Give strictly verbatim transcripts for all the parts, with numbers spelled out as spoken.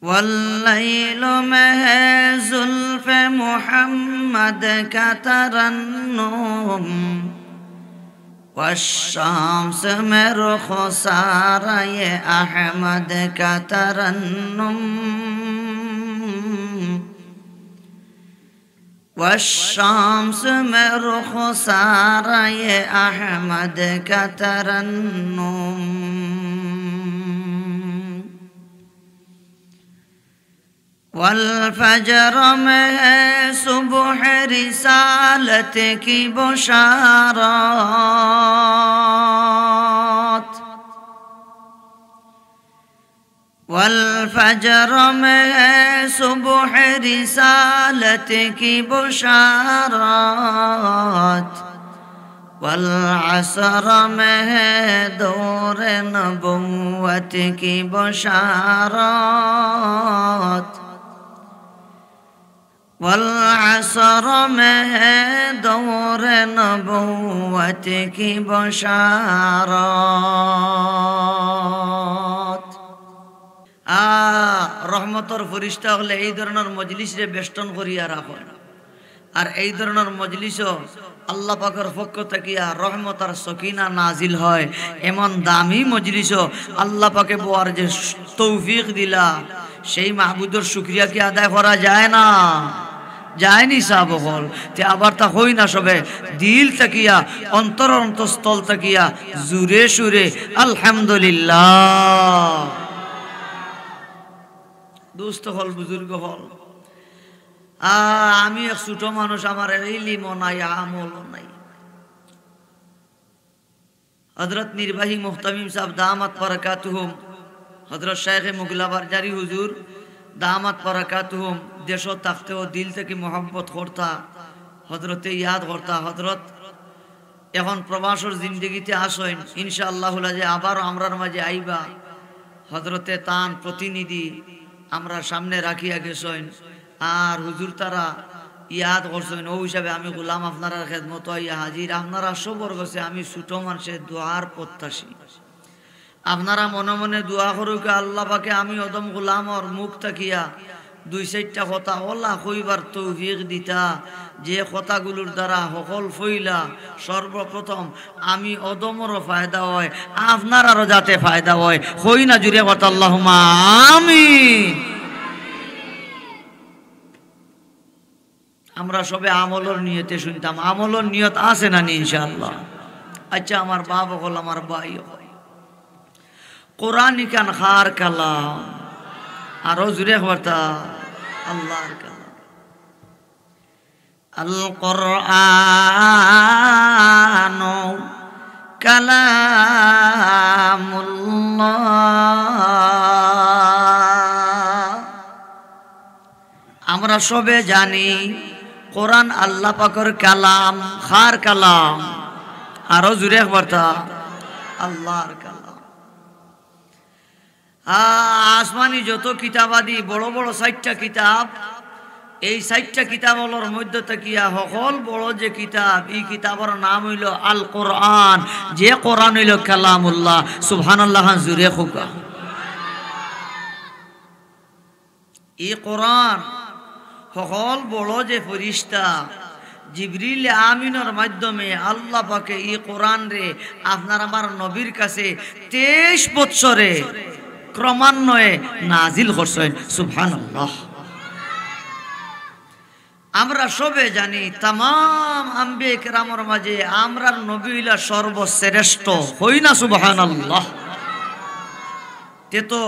والليل میں ہے زلف محمد کا ترنم، والشمس میں رخسارۂ احمد کا ترنم، والشمس میں رخسارۂ احمد کا ترنم۔ والفجر میں ہے صبح رسالت کی بشارت، والفجر میں ہے صبح رسالت کی بشارت، والعصر میں ہے دور نبوت کی بشارت، والعصر میں ہے دور نبوت کی بشارت۔ আ, রহমতর ফিরিস্তা অকলে এই ধরনর মজলিসরে বেষ্টন করিয়া রাখইন। আর এই ধরনর মজলিসও আল্লাহ পাকর পক্ষ থাকিয়া রহমত আর সকিনা নাজিল হয়। এমন দামি মজলিসও আল্লাহ পাকে বওয়ার যে তৌফিক দিলা, সেই মাবুদর শুকরিয়া কি আদায় করা যায় না? যায়নি সাব অকল? তে আবার তা কই না সবে, দিল থাকিয়া, অন্তর অন্তঃস্থল থাকিয়া, জুরে সুরে, আলহামদুলিল্লাহ। দোস্ত অকল, বুজুর্গ অকল, আ, আমি এক ছোট মানুষ, আমার ইলিমও নাই, আমলও নাই। হযরত নির্বাহী মুহতামিম সাহেব দামাত বারাকাতুহুম, হযরত শাইখে মুগলা বারজারি হুজুর দামাত বারাকাতুহুম দেশো থাকতেও দিল থাকি মহব্বত করতা, হযরতে ইয়াদ করতা। হযরত এখন প্রবাসর জিন্দেগিতে আছইন, ইনশাআল্লাহুল আজিজ আবারও আমরার মাঝে আইবা। হযরতে তান প্রতিনিধি আমরার সামনে রাখিয়া গেছইন। আর হুজুর তারা ইয়াদ করছইন, অউ হিসাবে আমি গোলাম আপনারার খেদমতো আইয়া হাজির। আপনারা সবর গেছে আমি ছোট মানুষে দোয়ার প্রত্যাশী। আপনারা মনে মনে দোয়া করউক্কা, আল্লাহ পাকে আমি অধম গোলামর মুখ থাকিয়া দুই চাইরটা কথা অলা কইবার তৌফিক দিতা, যে কথাগুলোর দ্বারা হকল ফইলা সর্বপ্রথম আমি অধমরও ফায়দা হয়, আপনারারও যাতে ফায়দা হয়। কই না জুরে কথা, আল্লাহুম্মা আমিন। আমরা সবে আমলর নিয়তে শুনতাম। আমলর নিয়ত আছে না নি ইনশাআল্লাহ? আচ্ছা, আমার বাপ অকল, আমার ভাই অকল, কোরআন ইখান কার কালাম? আরো জুরে কইতা, আল্লাহর কালাম। আল কোরআনু কালামুল্লাহ। আমরা সবে জানি কোরআন আল্লাহ পাকর কালাম। কার কালাম? আরো জুরে কইতা, আল্লাহর কালাম। আ-, আসমানি যত কিতাবাদি, বড় বড় চাইরটা কিতাব, এই চাইরটা কিতাব অকলর মধ্য থাকিয়া হকল বড় যে কিতাব, ই কিতাবর নাম অইলো আল কোরআন, যে কোরআন অইলো কালামুল্লাহ। সুবহানাল্লাহ খান জুরে কউক্কা। ই কোরআন হকল বড় যে ফিরিস্তা জিবরিল আমিনর মাধ্যমে আল্লাহ পাকে ই কোরআনরে আপনার আমার নবীর কাছে তেইশ বৎসরে ক্রমান্বয়ে নাজিল করছইন। সুবহানাল্লাহ। আমরা সবে জানি, তামাম আম্বিয়া কেরামর মাঝে আমরার নবী অইলা সর্বশ্রেষ্ঠ। কই না সুবহানাল্লাহ? তে তো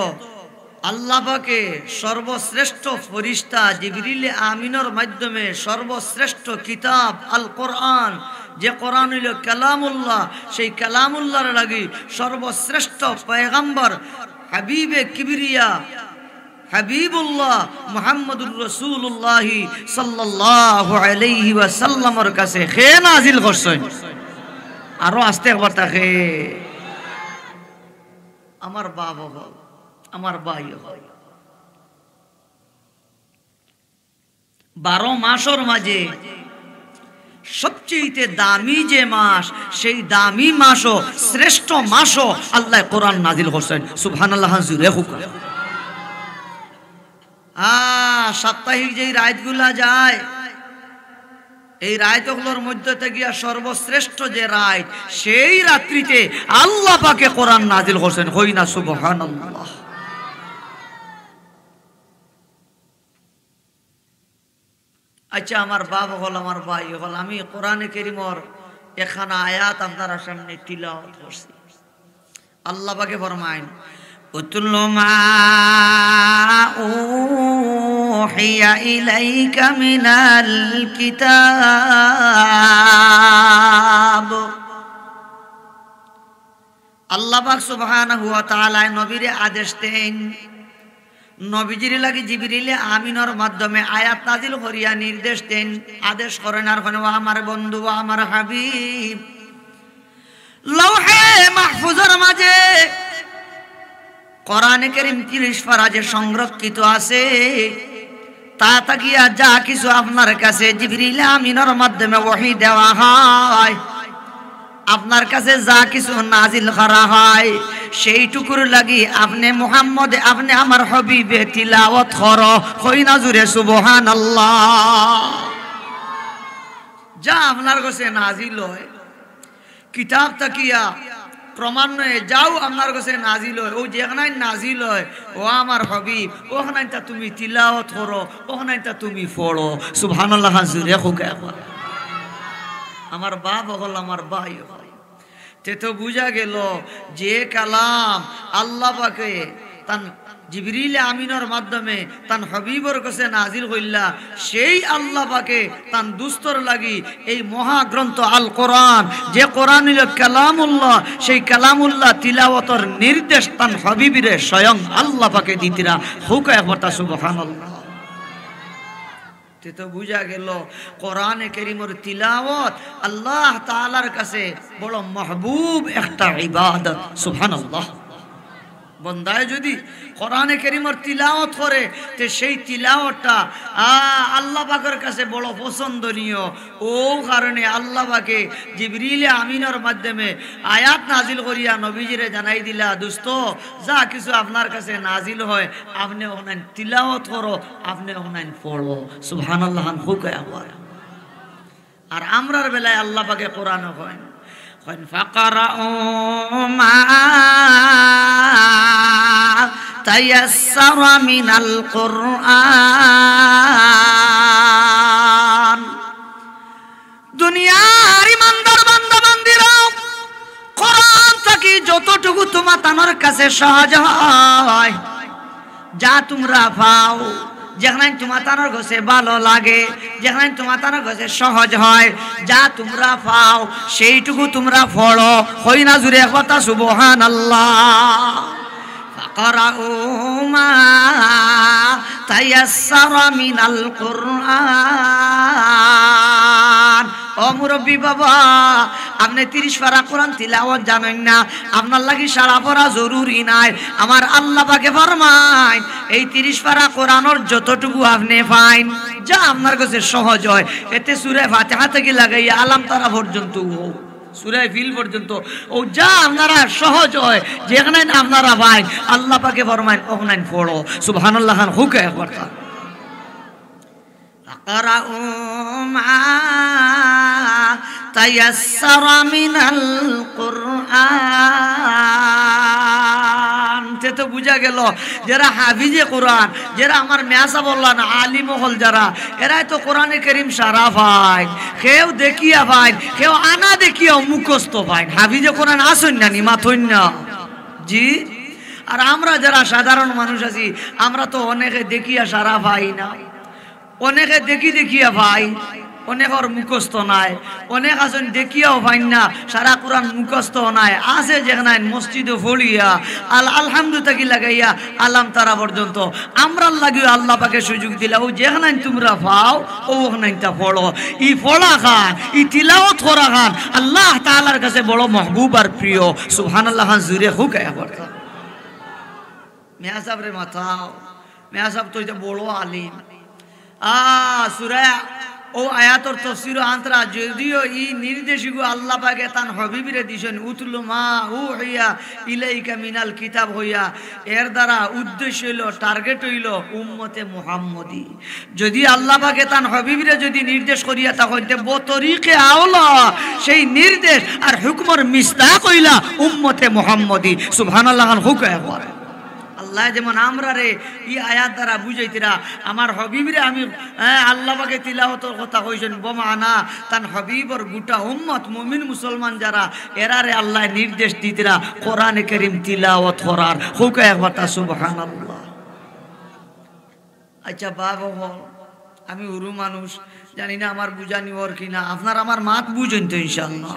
আল্লাহ পাকে সর্বশ্রেষ্ঠ ফিরিস্তা জিবরিল আমিনর মাধ্যমে সর্বশ্রেষ্ঠ কিতাব আল কোরআন, যে কোরআন অইলো কালামুল্লাহ, সেই কালামুল্লাহর লাগি সর্বশ্রেষ্ঠ পয়গাম্বর হাবিবে কিবরিয়া হাবিবুল্লাহ মুহাম্মদুর রাসূলুল্লাহি সাল্লাল্লাহু আলাইহি ওয়াসাল্লামর কাছে কে নাজিল করছইন? আরো আস্তে একবার তাকে। আমার বাপ অকল, আমার ভাই অকল, বারো মাসর মাঝে সবচেয়ে দামি যে মাস, সেই দামি মাসও, শ্রেষ্ঠ মাসও আল্লাহ কোরআন নাজিল করছইন। সুবহানাল্লাহ, জুরে কউক্কা। আ, সাপ্তাহিক যেই রাইতগুলা যায়, এই রাইত অকলর মধ্য থাকিয়া সর্বশ্রেষ্ঠ যে রাইত, সেই রাত্রিতে আল্লাহ পাকে কোরআন নাজিল করছেন। কই না সুবহানাল্লাহ। আচ্ছা, আমার বাপ অকল, আমার ভাই অকল, আমি কোরআনে কারীমর একখানা আয়াত আপনারার সামনে তিলাওয়াত করছি। আল্লাহ পাকে ফরমাইন, "উতলু মা উহিয়া ইলাইকা মিনাল কিতাব।" আল্লাহ পাক সুবহানাহু ওয়া তাআলায় নবীরে আদেশ দেইন, নবীজির লাগি জিবরিলে আমিনর মাধ্যমে আয়াত নাজিল করিয়া নির্দেশ দেইন, আদেশ করেন আর কইন, "ও আমার বন্ধু, ও আমার হাবিব, লাওহে মাহফুজর মাঝে কোরআনে কারীম তিরিশ পারা যে সংরক্ষিত আছে, তা থাকিয়া যা কিছু আপনার কাছে জিবরিল আমিনর মাধ্যমে ওহী দেওয়া হয়, আপনার কাছে যা কিছু নাজিল করা হয়, সেইটুকুর লাগি আপনে মুহাম্মদ, আপনে আমার হাবিবে তিলাওয়াত করো।" কই না জুরে সুবহানাল্লাহ। যা আপনার কাছে নাজিল হয়, কিতাব থাকিয়া ক্রমান্বয়ে যাও আপনার কাছে নাজিল হয়, ও যেখানাইন নাজিল হয়, ও আমার হাবিব, ওখানাইনতা তুমি তিলাওয়াত করো, ওখানাইনতা তুমি পড়ো। সুবহানাল্লাহ, জুরে কউক্কা একবার। আমার বাপ অকল, আমার ভাই অকল, তে তো বুঝা গেল যে কালাম আল্লাহ পাকে তান জিবরিল আমিনর মাধ্যমে তান হাবিবর কাছে নাজিল করিলা, সেই আল্লাহ পাকে তান দুস্তর লাগি এই মহাগ্রন্থ আল কোরআন, যে কোরআন অইল কালামুল্লাহ, সেই কালামুল্লাহ তিলাওয়াতর নির্দেশ তান হাবিবরে স্বয়ং আল্লাহ পাকে দিতরা। কউক্কা একবার সুবহানাল্লাহ। তে তো বুঝা গেল কোরআনে কারীমর তিলাওয়াত আল্লাহ তাআলার কাছে বড় মাহবুব একটা ইবাদত। সুবহানাল্লাহ। বন্দায় যদি কোরআনে কারীমর তিলাওয়াত করে, তে সেই তিলাওয়াতটা, আ, আল্লাহ পাকর কাছে বড় পছন্দনীয়। ও কারণে আল্লাহ পাকে জিবরিল আমিনর মাধ্যমে আয়াত নাজিল করিয়া নবীজিরে জানাই দিলা, "দোস্ত, যা কিছু আপনার কাছে নাজিল হয়, আপনে ওখানাইন তিলাওয়াত করো, আপনে ওখানাইন পড়ো।" সুবহানাল্লাহ খান কউক্কা একবার। আর আমরার বেলায় আল্লাহ পাকে কোরআনো কইন, কইন, "ফাকরাউ মা তায়াসসারা মিনাল কুরআন।" দুনিয়ার ইমানদার বান্দা বান্দিরা, কোরআন থাকি যতটুকু তুমাতানর কাছে সহজ হয়, যা তুমরা পাও, যেখানাইন তুমাতানর কাছে ভালো লাগে, যেখানাইন তুমাতানর কাছে সহজ হয়, যা তুমরা পাও, সেইটুকু তুমরা পড়ো। কই না জুরে একবার সুবহানাল্লাহ। ফাকরাউ মা তায়াসসারা মিনাল কুরআন। ও মুরব্বি বাবা, আপনে তিরিশ পারা কোরআন তিলাওয়াত জানইন না, আপনার লাগি সারা পড়া জরুরি নায়। আমার আল্লাহ পাকে ফরমাইন, এই তিরিশ পারা কোরআনর যতটুকু আপনে পাইন, যা আপনার কাছে সহজ হয়, এতে সূরা ফাতিহা থাকি লাগাইয়া আলাম তারা পর্যন্ত, ও সূরা ফিল পর্যন্ত, ও যা আপনারা সহজ হয়, যেখানাইন আপনারা পাইন, আল্লাহ পাকে ফরমাইন, ওখানাইন পড়ো। সুবহানাল্লাহ খান কউক্কা একবার। ফাকরাউ মা তায়াসসারা মিনাল কুরআন। তে তো বুঝা গেল, যেরা হাফিজে কোরআন, যেরা আমার মেয়াসাব অকল না, আলিম অকল যারা, এরাই তো কোরআনে কারীম সারা পাইন, কেউ দেখিয়া পাইন, কেউ আনা দেখিয়াও মুখস্থ পাইন। হাফিজে কোরআন আছইন না নি, মাতইন না? জি। আর আমরা যারা সাধারণ মানুষ আছি, আমরা তো অনেকে দেখিয়া সারা পাই না, অনেকে দেখি দেখিয়া পাই, অনেকর মুখস্থ নাই, অনেক আছইন দেখিয়াও পাইন না, সারা কোরআন মুখস্থ নাই, আছে যেখানাইন মসজিদো পড়িয়া আল-, আলহামদু থাকি লাগাইয়া আলাম তারা পর্যন্ত। আমরার লাগিও আল্লাহ পাকে সুযোগ দিলা, ও যেখানাইন তুমরা পাও, ও ওখানাইনতা পড়ো। ই পড়া খান, ই তিলাওয়াত করা খান আল্লাহ তাআলার কাছে বড় মাহবুব আর প্রিয়। সুবহানাল্লাহ খান জুরে কউক্কা একবার। মেয়াসাবরে মাতাও, মেয়াসাব তো ইটা বড় আলিম। আ, সূরা অউ আয়াতর তফসিরো আনতরা, যদিও ই নির্দেশগু আল্লাহ পাকে তান হাবিবরে দিছইন, "উতলু মা উহিয়া ইলাইকা মিনাল কিতাব" কইয়া, এর দ্বারা উদ্দেশ্য অইলো, target অইলো উম্মতে মুহাম্মদী। যুদি আল্লাহ পাকে তান হাবিবরে যুদি নির্দেশ করিয়া থাকইন, তে বতরিকে আওলা সেই নির্দেশ আর হুকুমর মিসদাক অইলা উম্মতে মুহাম্মদী। সুবহানাল্লাহ খান কউক্কা একবার। আল্লায় যেমন আমরারে ই আয়াত দ্বারা বুঝাইতরা, আমার হাবিবরে আমি, হ্যাঁ, আল্লাহ পাকে তিলাওয়াতর কথা কইছইন, বমানা তান হাবিবর গুটা উম্মত মুমিন মুসলমান যারা, এরারে আল্লায় নির্দেশ দিতরা কোরআনে করিম তিলাওয়াত করার। কউক্কা একবার তা সুবহানাল্লাহ। আচ্ছা, বাবা অকল, আমি হুরু মানুষ, জানি না আমার বুঝানি অর কি না, আপনারা আমার মাত বুঝইন তো ইনশাআল্লাহ।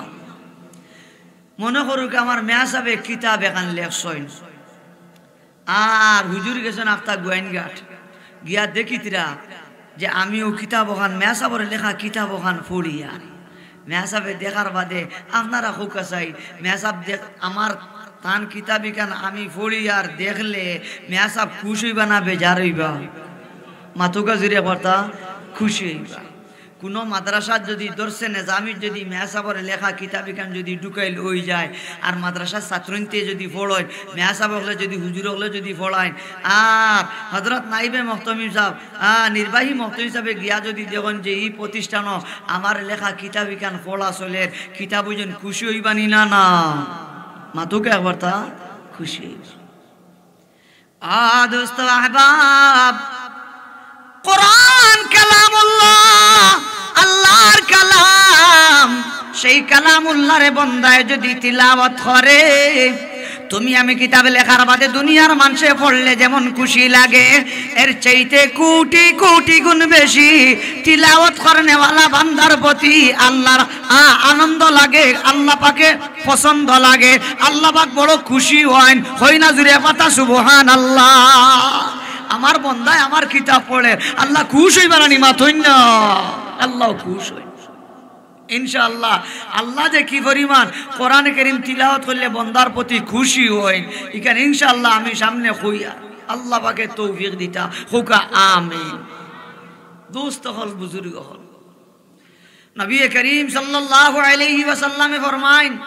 মনো করউক্কা আমার মেয়াসাবে কিতাব একখান লেখছইন, আর হুজুর গেছইন আখতা গোয়াইনঘাট, গিয়া দেখিতরা যে আমি অউ কিতাব অখান মেয়াসাবর লেখা কিতাব অখান পড়িয়ার। মেয়াসাবে দেখার বাদে আপনারা কউক্কা চাই, মেয়াসাব দেখ-, আমার তান কিতাব ইখান আমি পড়িয়ার দেখলে মেয়াসাব খুশ অইবা না বেজার অইবা? মাতউক্কা জুরে একবার তা, খুশি অইবা। কুনু মাদ্রাসাত যুদি দরসে নেজামিত যুদি মেয়াসাবর লেখা কিতাব ইখান যুদি ঢুকাইল অইযায়, আর মাদ্রাসার ছাত্রইন্তে যুদি পড়ইন, মেয়াসাব অকলে যুদি, হুজুর অকলে যুদি পড়াইন, আর হযরত নাইবে মুহতামিম সাব, আ, নির্বাহী মুহতামিম সাবে গিয়া যুদি দেখইন যে ই প্রতিষ্ঠানো আমার লেখা কিতাব ইখান পড়া চলের, কিতাব অইজন খুশি অইবা নি না, না? মাতউক্কা একবার তা, খুশি অইবা। আ, দোস্ত আহবাব, কোরআন কালামুল্লাহ, আল্লাহর কালাম। সেই কালামুল্লাহরে বন্দায় যুদি তিলাওয়াত করে, তুমি আমি কিতাব লেখার বাদে দুনিয়ার মানষে পড়লে যেমন খুশি লাগে, এর চাইতে কোটি কোটি গুণ বেশি তিলাওয়াত করনেওয়ালা বান্দার প্রতি আল্লাহর, আ, আনন্দ লাগে, আল্লাহ পাকে পছন্দ লাগে, আল্লাহ পাক বড় খুশি অইন। কই না জুরে একবার তা সুবহানাল্লাহ। আমার বন্দায় আমার কিতাব পড়ের, আল্লাহ খুশ অইবা না নি, মাতইন না? আল্লাহ খুশ অইন। ইনশাআল্লাহ, আল্লাহ যে কি পরিমাণ কোরআনে করিম তিলাওয়াত করলে বন্দার প্রতি খুশি অইন, ইখান ইনশাআল্লাহ আমি সামনে কইয়ার। আল্লাহ পাকে তৌফিক দিতা, কউক্কা আমিন। দোস্ত অকল, বুজুর্গ অকল, নবী করিম সাল্লাল্লাহু আলাইহি ওয়াসাল্লামে ফরমাইন,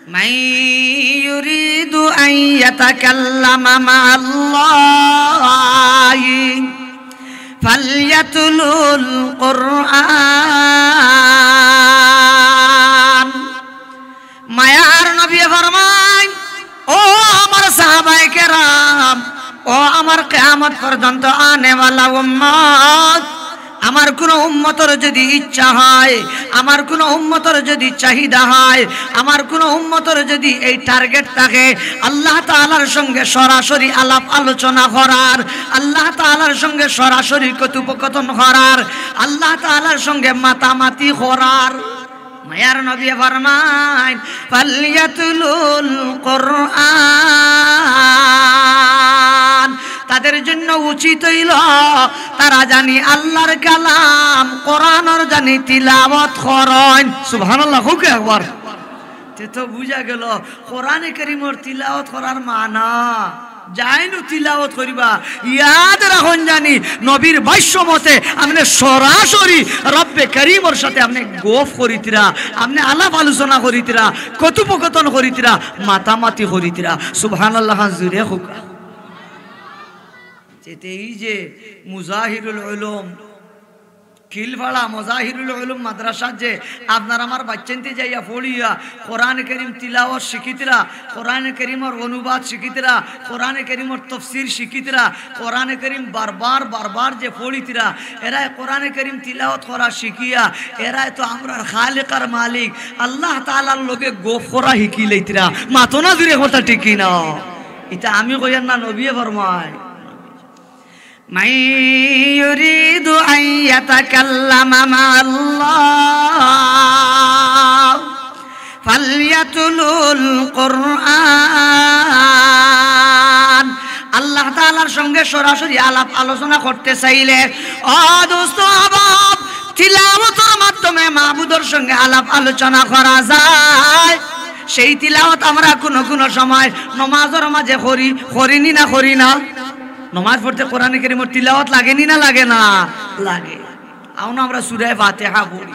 من يريد أن يتكلم مع الله فليتل القرآن। মায়ার নবী ফরমাইন, ও আমার সাহাবায়ে কেরাম, ও আমার কিয়ামত পর্যন্ত আনেওয়ালা উম্মত, আমার কুনু উম্মতর যুদি ইচ্ছা হয়, আমার কুনু উম্মতর যুদি চাহিদা হয়, আমার কুনু উম্মতর যুদি এই target থাকে আল্লাহ তাআলার সঙ্গে সরাসরি আলাপ আলোচনা করার, আল্লাহ তাআলার সঙ্গে সরাসরি কথোপকথন করার, আল্লাহ তাআলার সঙ্গে মাতামাতি করার, মায়ার নবী ফরমাইন, "ফালিয়াতুলুল কুরআন।" তাদের জন্য উচিত অইলো তারা জানি আল্লাহর কালাম কোরআনর জানি তিলাওয়াত করইন। সুবহানাল্লাহ, কউক্কা একবার। তে তো বুঝা গেল কোরআনে করিমর তিলাওয়াত করার মানা। যাইনু তিলাওয়াত করিবা, ইয়াদ রাখইন জানি, নবীর ভাষ্য মতে আপনে সরাসরি রব্বে করিমর সাথে আপনে গফ করিতরা, আপনে আলাপ আলোচনা করিতরা, কথোপকথন করিতরা, মাতামাতি করিতরা। সুবহানাল্লাহ, জুরে কউক্কা। যেতে এই যে মুজাহিরুল উলুম, খিলপাড়া মজাহিরুল উলুম মাদ্রাসাত যে আপনার আমার বাচ্চাইন্তে যাইয়া পড়িয়া কোরআন করিম তিলাওয়াত শিখিতরা, কোরআন করিমর অনুবাদ শিখিতরা, কোরআন করিমর তফসির শিখিতরা, কোরআন করিম বারবার বারবার যে পড়িতরা, এরায় কোরআন করিম তিলাওয়াত করা শিখিয়া, এরায় তো আমরার খালেক আর মালিক আল্লাহ তাআলার লগে গফ করা শিখিলাইতরা। মাতো না জুরে কথা, ঠিক কি না? ইতা আমি কইয়ার না, নবীয়ে ফরমাইন। من يريد أن يتكلم مع الله فليتل القرآن। আল্লাহ তাআলার সঙ্গে সরাসরি আলাপ আলোচনা করতে চাইলে, ও দোস্ত আহবাব, তিলাওয়াতর মাধ্যমে মাবুদর সঙ্গে আলাপ আলোচনা করা যায়। সেই তিলাওয়াত আমরা কুনু কুনু সময় নমাজর মাঝে করি, করি নি না, করি না? নমাজ পড়তে কোরআনে করিমর তিলাওয়াত লাগে নি না লাগে না? লাগে। আউন আমরা সূরায়ে ফাতিহা পড়ি।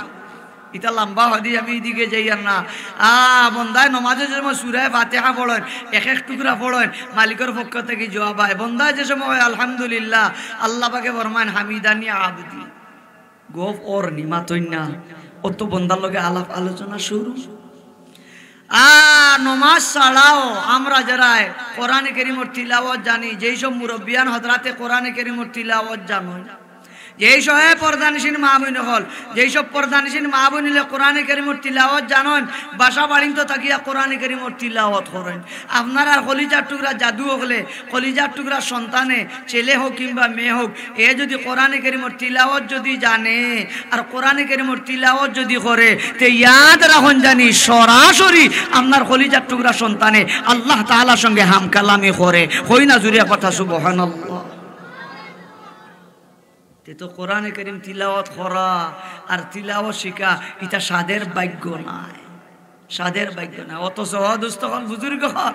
ইতা লম্বা হাদিস, আমি ইদিকে যাইয়ার না। আ, বন্দায় নমাজো যে সময় সূরায়ে ফাতিহা পড়ইন, এক এক টুকরা পড়ইন, মালিকর পক্ষ থাকি জুয়াব আয়। বন্দায় যে সময় আলহামদুলিল্লাহ, আল্লাহ পাকে ফরমাইন, "হামিদানি আবদি।" গফ অর নি, মাতইন না। অত বন্দার লগে আলাপ আলোচনা শুরু। আ, নমাজ ছাড়াও আমরা যেরা কোরআনে করিমর তিলাওয়াত জানি, যেই সব মুরব্বিয়ান হযরাতে কোরআনে করিমর তিলাওয়াত জানইন, যেই সব পর্দানিশীন মা বইন অকল, যেই সব পর্দানিশীন মা বইন অকলে কোরআনে করিমর তিলাওয়াত জানইন, বাসা বাড়িত থাকিয়া কোরআনে করিমর তিলাওয়াত করইন। আপনারার কলিজার টুকরা জাদু অকলে, কলিজার টুকরা সন্তানে, ছেলে হোক কিংবা মেয়ে হোক, এ যদি কোরআনে করিমর তিলাওয়াত যদি জানে, আর কোরআনে করিমর তিলাওয়াত যদি করে, তে ইয়াদ রাখইন জানি সরাসরি আপনার কলিজার টুকরা সন্তানে আল্লাহ তাআলার সঙ্গে হামকালামি করে। কই না জুরে কথা সুবহানাল্লাহ। তে তো কোরআনে করিম তিলাওয়াত করা আর তিলাওয়াত শিখা, ইতা সাধের ভাগ্য নায়, সাধের ভাগ্য নায়। অথচ, ও দোস্ত অকল, বুজুর্গ অকল,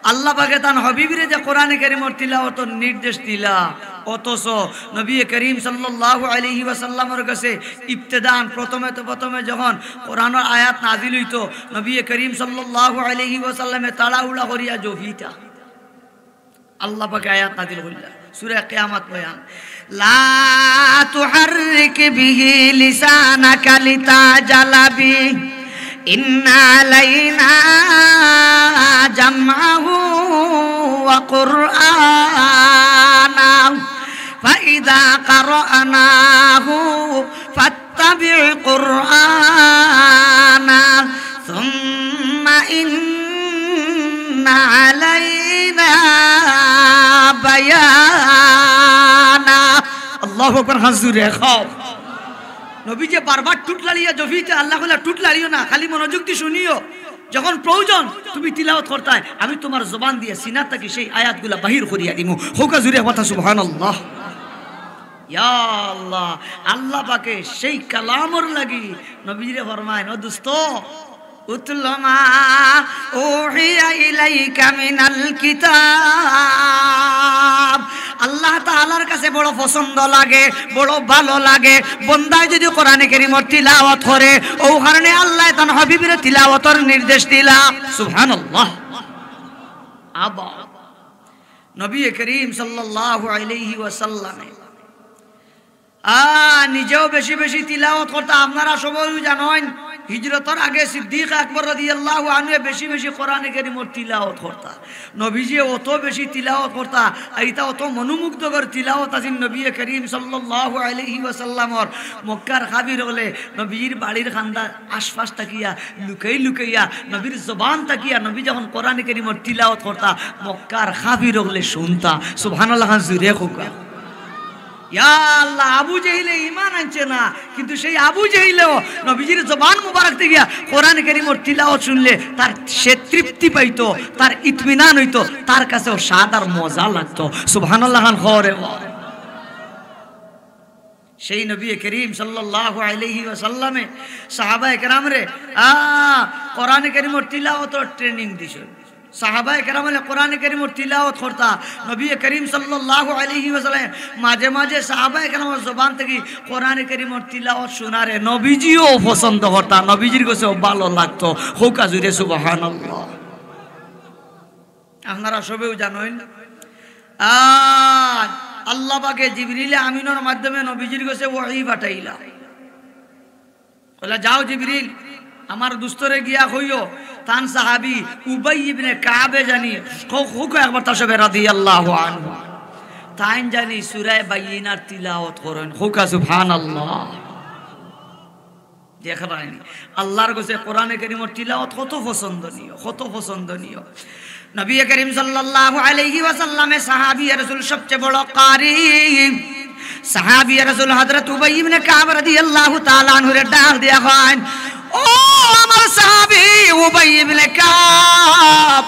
আল্লাহ পাকে তান হাবিবরে যে কোরআনে করিমর তিলাওয়াতর নির্দেশ দিলা, অথচ নবী করিম সাল্লাল্লাহু আলাইহি ওয়াসাল্লামর কাছে ইবতেদান, প্রথমে তো প্রথমে যখন কোরআনর আয়াত নাজিল অইতো, নবী করিম সাল্লাল্লাহু আলাইহি ওয়াসাল্লামে তাড়াহুড়া করিয়া জফিতা। আল্লাহ পাকে আয়াত নাজিল করলা, সূরা কিয়ামত বয়ান, "লা তুহাররিক বিহি লিসানাকা লিতাজালা বি, ইন্না আলাইনা জামআহু ওয়া কুরআনা, ফাইযা কারানাহু ফাত" اتبع قرآنه ثم إن علينا بيانه। আল্লাহু আকবার, হাত জুরে খাও। নবীজি বারবার টুট লাড়িয়া জফিতে, আল্লাহ কইলা, "টুট লাড়িও না, খালি মনোযোগ দি শুনিও। যখন প্রয়োজন তুমি তিলাওয়াত করতায়, আমি তুমার জবান দিয়া সিনা থাকি সেই আয়াতগুলা বাহির করিয়া দিমু।" কউক্কা জুরে কথা, সুবহানাল্লাহ। ইয়া আল্লাহ, আল্লাহ পাকে সেই কালামর লাগি নবীজিরে ফরমাইন, "ও দোস্ত, উতলু মা উহিয়া ইলাইকা মিনাল কিতাব।" আল্লাহ তাআলার কাছে বড় পছন্দ লাগে, বড় ভালো লাগে, বন্দায় যদি কোরআনে করিমর তিলাওয়াত করে, অউ কারণে আল্লায় তান হাবিবরে তিলাওয়াতর নির্দেশ দিলা। সুবহানাল্লাহ। আবার নবী করিম সাল্লাল্লাহু আলাইহি ওয়াসাল্লামে আ, নিজেও বেশি বেশি তিলাওয়াত করতা। আপনারা সবেউ জানইন, হিজরতর আগে সিদ্দিক আকবর রাদিয়াল্লাহু আনহুয়ে বেশি বেশি কোরআনে করিমর তিলাওয়াত করতা। নবীজিয়ে অত বেশি তিলাওয়াত করতা, আর ইতা অত মনোমুগ্ধকর তিলাওয়াত আছিল নবী করিম সাল্লাল্লাহু আলাইহি ওয়াসাল্লামর। মক্কার কাফির অকলে নবীজির বাড়ির কান্দার আশপাশ থাকিয়া লুকাই লুকাইয়া নবীর জবান থাকিয়া নবী যখন কোরআনে করিমর তিলাওয়াত করতা, মক্কার কাফির অকলে শুনতা। সুবহানাল্লাহ খান জুরে কউক্কা। ইয়া আল্লাহ, আবু জেহিলে ঈমান আনছে না, কিন্তু সেই আবু জেহিলেও নবীজির জবান মুবারক থাকিয়া কোরআন করিমর তিলাওয়াত শুনলে তার, সে তৃপ্তি পাইতো, তার ইতমিনান অইতো, তার কাছেও স্বাদ আর মজা লাগতো। সুবহানাল্লাহ খান খরে। সেই নবী করিম সাল্লাল্লাহু আলাইহি ওয়াসাল্লামে সাহাবায়ে কেরামরে, আ, কোরআন করিমর তিলাওয়াতর training দিছইন। সাহাবায়ে কেরাম অকলে কোরআনে করিমর তিলাওয়াত করতা। নবী করিম সাল্লাল্লাহু আলাইহি ওয়াসাল্লাম মাঝে মাঝে সাহাবায়ে কেরামর জবান থাকি কোরআনে করিমর তিলাওয়াত শুনারে নবীজিও পছন্দ করতা, নবীজির গেছেও ভালো লাগতো। কউক্কা জুরে সুবহানাল্লাহ। আপনারা সবেউ জানইন, আ, আল্লাহ পাকে জিবরিল আমিনর মাধ্যমে নবীজির গেছে ওহী পাঠাইলা। কইলা, "যাও জিবরিল, আমার দুস্তরে গিয়া কইও, তান সাহাবী উবাই ইবনে কাবে জানি, কউ-, কউক্কা একবার তা সবে রাদিয়াল্লাহু আনহু। তাইন জানি সূরায়ে বাইয়িনার তিলাওয়াত করইন।" কউক্কা সুবহানাল্লাহ। দেখরায়নি, আল্লাহর গেছে কোরআনে করিমর তিলাওয়াত কত পছন্দনীয়, কত পছন্দনীয়। নবী করিম সাল্লাল্লাহু আলাইহি ওয়াসাল্লামে সাহাবী রাসূল সবচেয়ে বড় কারি। সাহাবী রাসূল হযরত উবাই ইবনে কাব রাদিয়াল্লাহু তাআলা আনহুরে ডাক দিয়া কইন, "ও আমার সাহাবী উবাই ইবনে কাব,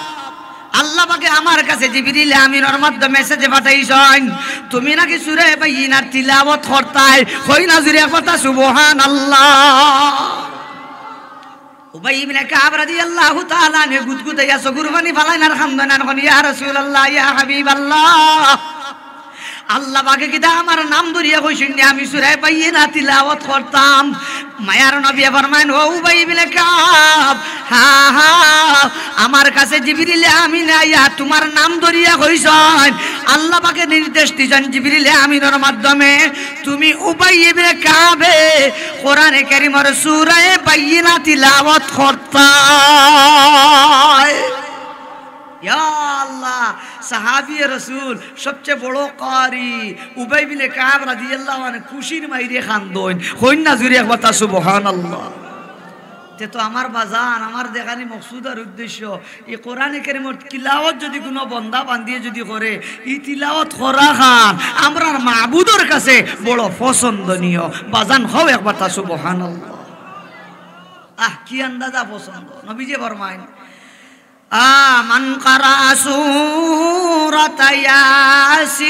আল্লাহ পাকে আমার কাছে জিবরিল আমিনর মাধ্যমে message পাঠাইছইন, তুমি নাকি সূরা বাইয়িনার তিলাওয়াত করতায়।" কই না জুরে কথা সুবহানাল্লাহ। উবাই ইবনে কাব রাদিয়াল্লাহু তাআলা আনহু গুদগুদাইয়া চকুর পানি ফালাইন আর কান্দইন আর কইন, "ইয়া রাসূলুল্লাহ, ইয়া হাবিবাল্লাহ, আল্লাহ পাকে কিতা আমার নাম ধরিয়া কইছইন নি, আমি সূরা বাইয়িনা তিলাওয়াত করতাম। মায়ার নবী ফরমাইন, "ও উবাই ইবনে কাব, হা, হা, আমার কাছে জিবরিলে আমিন আইয়া তুমার নাম ধরিয়া কইছইন।" আল্লাহ পাকে নির্দেশ দিছইন জিবরিলে আমিনর মাধ্যমে, "তুমি উবাই ইবনে কাবে কোরআনে কারীমর সূরা বাইয়িনা তিলাওয়াত করতায়।" ইয়া আল্লাহ, সাহাবিয়ে রসুল, সবচেয়ে বড় কারি উবাই বিনে কাব রাদিয়াল্লাহু আনহু খুশির মাইরে কান্দইন। কইন না জুরে একবার তা সুবহানাল্লাহ। তে তো আমার বাজান, আমার দেখানি মকসুদ আর উদ্দেশ্য, ই কোরআনে কারীমর তিলাওয়াত যদি কুনু বন্দা বান্দিয়ে যদি করে, ই তিলাওয়াত করা খান আমরার মাবুদর কাছে বড় পছন্দনীয়। বাজান, কও একবার তা সুবহানাল্লাহ। আহ, কি আন্দাজা পছন্দ। নবীজি ফরমাইন, আ, মান কারা সূরাতা ইয়াসিন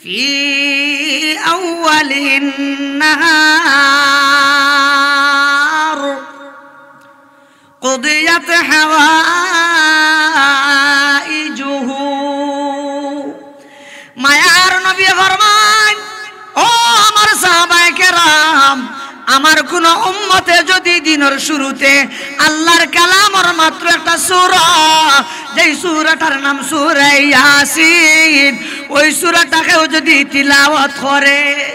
ফি আউয়ালিন নাহার কুদিয়াত হাওয়াইজুহু। মায়ার নবী ফরমাইন, "ও আমার সাহাবায়ে কেরাম, আমার কুনু উম্মতে যদি দিনর শুরুতে আল্লাহর কালামর মাত্র একটা সূরা, যেই সূরাটার নাম সূরা ইয়াসিন, ওই সূরাটাকেও যদি তিলাওয়াত করে,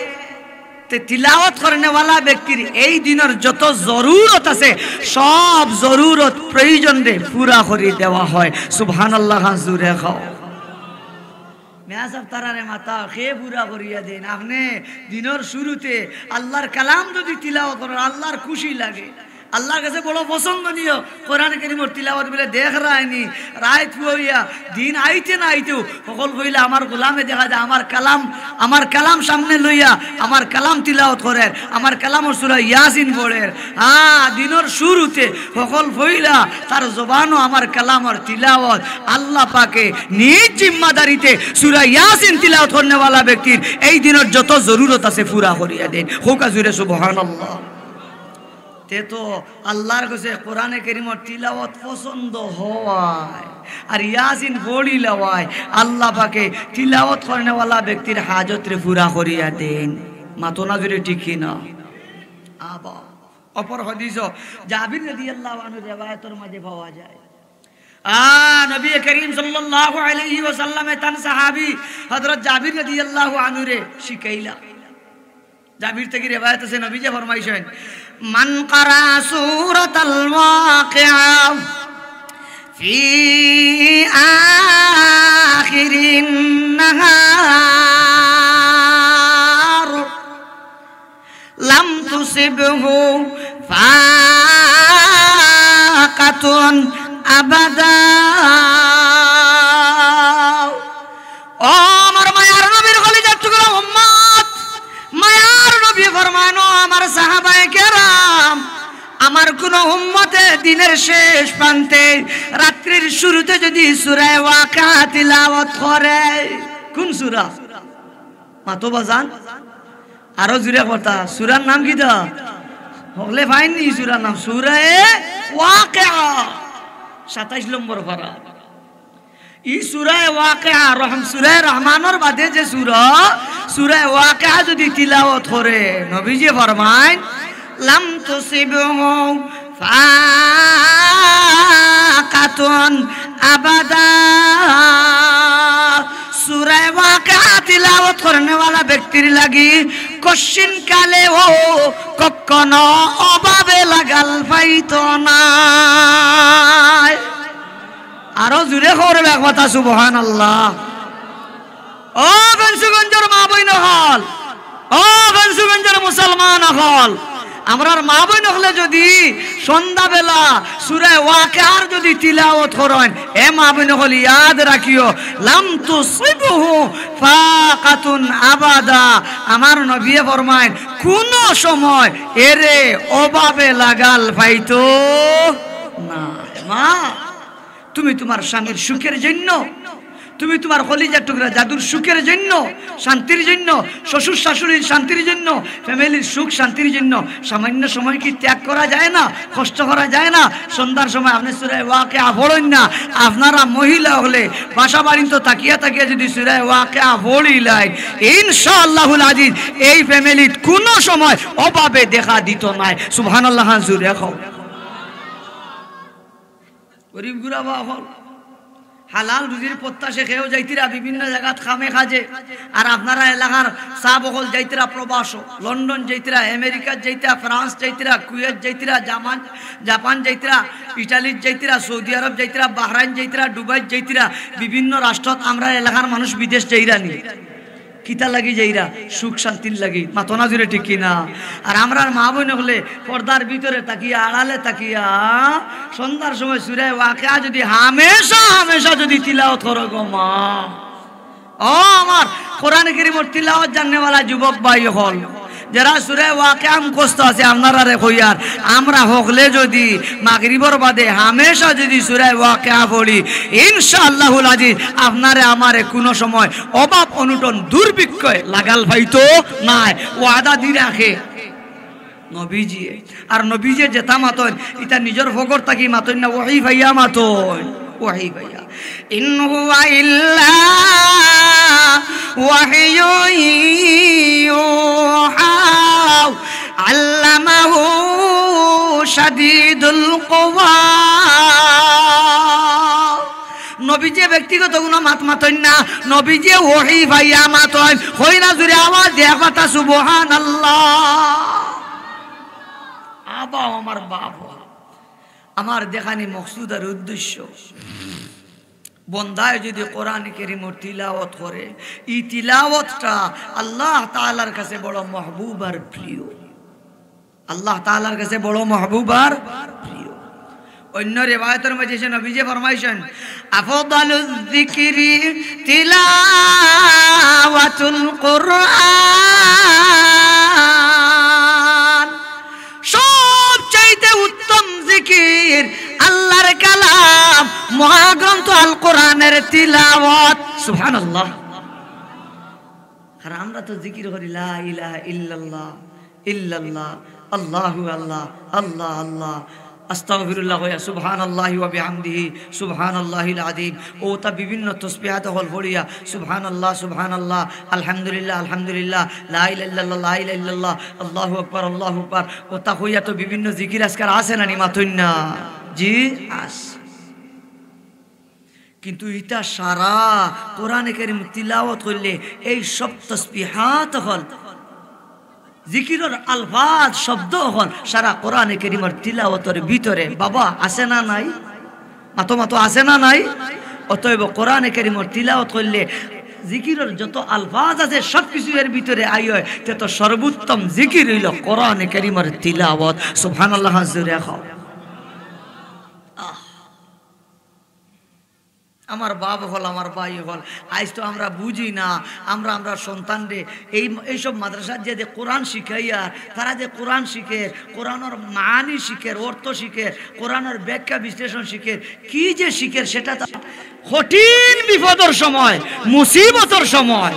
তে তিলাওয়াত করনেওয়ালা ব্যক্তির এই দিনর যত জরুরত আছে, সব জরুরত প্রয়োজনরে পুরা করি দেওয়া হয়।" সুবহানাল্লাহ খান জুরে কও। মিয়া সাব তারারে মাতা, কে পুরা করিয়া দেইন? আপনে দিনর শুরুতে আল্লাহর কালাম যদি তিলাওয়াত করইন, আল্লাহর খুশি লাগে, আল্লাহর কাছে বড় পছন্দনীয়। কোরআন কারীমর তিলাওয়াত বুলে দেখরায়নি, রাইত ফুয়াইয়া দিন আইতে না আইতেউ হকল কইলা আমার গোলামে দেখা যায় আমার কালাম, আমার কালাম সামনে লইয়া আমার কালাম তিলাওয়াত করের, আমার কালামর সূরা ইয়াসিন পড়ের। হ্যাঁ, দিনর শুরুতে হকল পয়লা তার জবানো আমার কালামর তিলাওয়াত। আল্লাহ পাকে নিজ জিম্মাদারিতে সূরা ইয়াসিন তিলাওয়াত করনেওয়ালা ব্যক্তির এই দিনর যত জরুরত আছে পুরা করিয়া দেইন। কউক্কা জুরে সুবহানাল্লাহ। তে তো আল্লাহর কাছে কোরআনে কারীমর তিলাওয়াত পছন্দ হওয়ায় আর ইয়াসিন পড়িলাওয়ায় আল্লাহ পাকে তিলাওয়াত করনেওয়ালা ব্যক্তির হাজতরে পুরা করিয়া দেইন। মাতো না জুরে, ঠিক কি না? আবা, অপর হাদিসও জাবির রাদিয়াল্লাহু আনহুর রেওয়ায়েতর মাঝে পাওয়া যায়। আ, নবী করিম সাল্লাল্লাহু আলাইহি ওয়াসাল্লামে তান সাহাবী হযরত জাবির রাদিয়াল্লাহু আনহুরে শিখাইলা। জাবির থাকি রেওয়ায়েত আছে, নবীজি ফরমাইছইন, "মান কারা সূরাতাল ওয়াকিআ ফি আখিরিন নাহার লাম তুসিবহু ফাকাতুন আবাদা।" ও আমার মায়ার নবীর কলিজার টুকরা উম্মত, মায়ার নবী ফরমাইন, "ও আমার সাহাবায়ে কেরাম, আমার কুনু উম্মতে দিনের শেষ প্রান্তে রাত্রির শুরুতে যদি সূরা ওয়াকিআ তিলাওয়াত করে।" কুন সূরা? মাতো বাজান, আরো জুরে কথা। সূরার নাম কিতা? হকলে পাইননি সূরার নাম? সূরা ওয়াকিআ, সাতাইশ নম্বর পারা। ই সূরা ওয়াকিআ, রহম-, সূরা রহমানর বাদে যে সূরা, সূরা ওয়াকিআ যদি তিলাওয়াত করে, নবীজি ফরমাইন, "লাম তুসিবহু ফাকাতুন আবাদা।" সূরা ওয়াকিআ তিলাওয়াত করনেওয়ালা ব্যক্তির লাগি কশ্চিন কালেও কখনো অভাবে লাগাল পাইতো নায়। আরো জুরে কও রে বা কথা, সুবহানাল্লাহ। ও ফেঞ্চুগঞ্জর মা বইন অকল, ও ফেঞ্চুগঞ্জর মুসলমান অকল, আমরার মা বইন অকলে যদি সন্ধ্যাবেলা সূরা ওয়াকিআর যদি তিলাওয়াত করইন, এ মা বইন অকল ইয়াদ রাখিও, "লাম তুসিবহু ফাকাতুন আবাদা।" আমার নবীয়ে ফরমাইন, "কুনু সময় এরে অভাবে লাগাল পাইতো না।" মা, তুমি তুমার স্বামীর সুখের জন্য তুমি তোমার কলিজার টুকরা জাদুর সুখের জন্য, শান্তির জন্য, শ্বশুর শাশুড়ির শান্তির জন্য, ফ্যামিলির সুখ শান্তির জন্য সামান্য সময় কি ত্যাগ করা যায় না, কষ্ট করা যায় না? সন্ধ্যার সময় আপনি সূরা ওয়াকিয়া পড়ইন না। আপনারা মহিলা অকলে বাসা বাড়িত থাকিয়া থাকিয়া যদি সূরা ওয়াকিয়া পড়িলাইন, ইনশাআল্লাহুল আজিজ এই ফ্যামিলিত কুনু সময় অভাবে দেখা দিত নায়। সুবহানাল্লাহ, হ্যাঁ, জুরে কও। গরিব গুরাবা অকল হালাল রুজির প্রত্যাশে কেউ যাইতিরা বিভিন্ন জাগাত কামে কাজে, আর আপনারা এলাকার সাব অকল যাইতিরা প্রবাসো, লন্ডন যাইতিরা, আমেরিকাত যাইতিরা, ফ্রান্স যাইতিরা, কুয়েত যাইতিরা, জামান-, জাপান যাইতিরা, ইটালিত যাইতিরা, সৌদি আরব যাইতিরা, বাহরাইন যাইতিরা, দুবাইত যাইতিরা, বিভিন্ন রাষ্ট্রত আমরার এলাকার মানুষ বিদেশ যাইরা নি। কিতা লাগি যাইরা? সুখ শান্তির লাগি। মাতো না জুরে, ঠিক কি না? আর আমরার মা বইন অকলে পর্দার ভিতরে থাকিয়া, আড়ালে থাকিয়া, সন্ধ্যার সময় সূরা ওয়াকিয়া যদি হামেশা হামেশা যদি তিলাওয়াত করো গো মা, ও আমার কোরআন করিমর তিলাওয়াত জাননেওয়ালা যুবক ভাই অকল, যারা সূরা ওয়াকিয়া মুখস্থ আছে, আপনারারে কইয়ার, আমরা হকলে যদি মাগরিবর বাদে হামেশা যদি সূরা ওয়াকিয়া পড়ি, ইনশাআল্লাহুল আজিজ আপনারে আমারে কুনু সময় অভাব অনটন দুর্ভিক্ষে লাগাল পাইতো নায়। ওয়াদা দি রাখে নবীজিয়ে। আর নবীজিয়ে যেতা মাতইন, ইতা নিজর ফকর থাকি মাতইন না, ওহি পাইয়া মাতইন, ওহি পাইয়া। ইন হুয়া ইল্লা ওয়াহয়ুন ইউহা, আল্লামাহু শাদীদুল কুওয়া। নবীজিয়ে ব্যক্তিগত কুনু মাত মাতইন না, নবীজিয়ে ওহি পাইয়া মাতইন। কই না জুরে আওয়াজ দিয়া কথা, সুবহানাল্লাহ। আবা আমার বাপ, আমার দেখানি মকসুদ আর উদ্দেশ্য, বন্দায় যদি কোরআন করিমর তিলাওয়াত করে, ই তিলাওয়াতটা আল্লাহ তাআলার কাছে বড় মাহবুব আর প্রিয়। আল্লাহ তাআলার কাছে বড় মাহবুব আর প্রিয়। অন্য রেওয়ায়তর মাঝে এসে নবীজি ফরমাইছেন, "আফদালুজ যিকরি তিলাওয়াতুল কুরআন।" সবচাইতে উত্তম জিকির আল্লাহর কালাম, মহাগ্রন্থ আল কোরআনের তিলাওয়াত। সুবহানাল্লাহ। আর আমরা তো জিকির করি, লা ইলাহা ইল্লাল্লাহ, ইল্লাল্লাহ, আল্লাহু আল্লাহ, আল্লাহ আল্লাহ, আস্তাগফিরুল্লাহ কইয়া, সুবহানাল্লাহি ওয়া বিহামদিহি, সুবহানাল্লাহিল আযীম। অতা বিভিন্ন তসবিহাত অকল পড়িয়া, সুবহানাল্লাহ, সুবহানাল্লাহ, আলহামদুলিল্লাহ, আলহামদুলিল্লাহ, লা ইলাহা ইল্লাল্লাহ, লা ইলাহা ইল্লাল্লাহ, আল্লাহু আকবার, আল্লাহু আকবার। অতা কইয়া তো বিভিন্ন জিকির আজকার আছে না নি, মাতইন না? জি, আছে। কিন্তু ইতা সারা কোরআনে করিম তিলাওয়াত করলে এই সব তসবিহাত অকল, জিকিরর আলফাজ, শব্দ অকল সারা কোরআনে করিমর তিলাওয়াতর ভিতরে, বাবা, আছে না নাই? মাতো মাতো, আছে না নাই? অতএব কোরআনে করিমর তিলাওয়াত করলে জিকিরর যত আলফাজ আছে সব কিছু এর ভিতরে আই অয়, তে তো সর্বোত্তম জিকির অইলো কোরআনে করিমর তিলাওয়াত। সুবহানাল্লাহ, জুরে কও। আহ। আমার বাপ অকল, আমার ভাই অকল, আইজ তো আমরা বুঝি না, আমরা, আমরা সন্তানরে এই, এইসব মাদ্রাসাত যে, যে কোরআন শিখাইয়ার, তারা যে কোরআন শিখের, কোরআনর মানি শিখের, অর্থ শিখের, কোরআনর ব্যাখ্যা বিশ্লেষণ শিখের, কি যে শিখের, সেটা তো কঠিন বিপদর সময়, মুসিবতর সময়,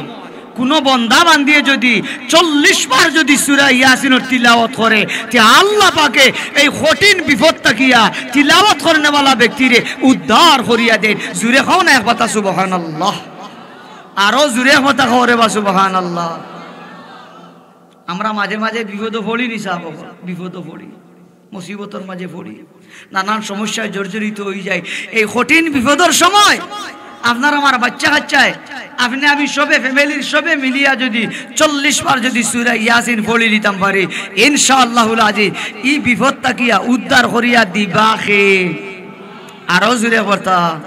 কুনু বন্দা বান্দিয়ে যদি চল্লিশ বার যদি সূরা ইয়াসিনর তিলাওয়াত করে, তে আল্লাহ পাকে এই কঠিন বিপদ থাকিয়া তিলাওয়াত করনেওয়ালা ব্যক্তিরে উদ্ধার করিয়া দেইন। জুরে কও না একবার তা সুবহানাল্লাহ। আরো জুরে একবার তা কও রে বা সুবহানাল্লাহ। আমরা মাঝে মাঝে বিপদো পড়ি নি সাব, বিপদো পড়ি। মুসিবতর মাঝে পড়ি, নানান সমস্যায় জর্জরিত অইযাই। এই কঠিন বিপদর সময় আপনার আমার বাচ্চা কাচ্চায়, আপনে আমি সবে, ফ্যামিলির সবে মিলিয়া যদি চল্লিশ বার যদি সূরা ইয়াসিন পড়ি লিতাম পারি, ইনশাআল্লাহুল আজিজ, ই বিপদ থাকিয়া উদ্ধার করিয়া দিবা কে? আরো জুরে কও তা।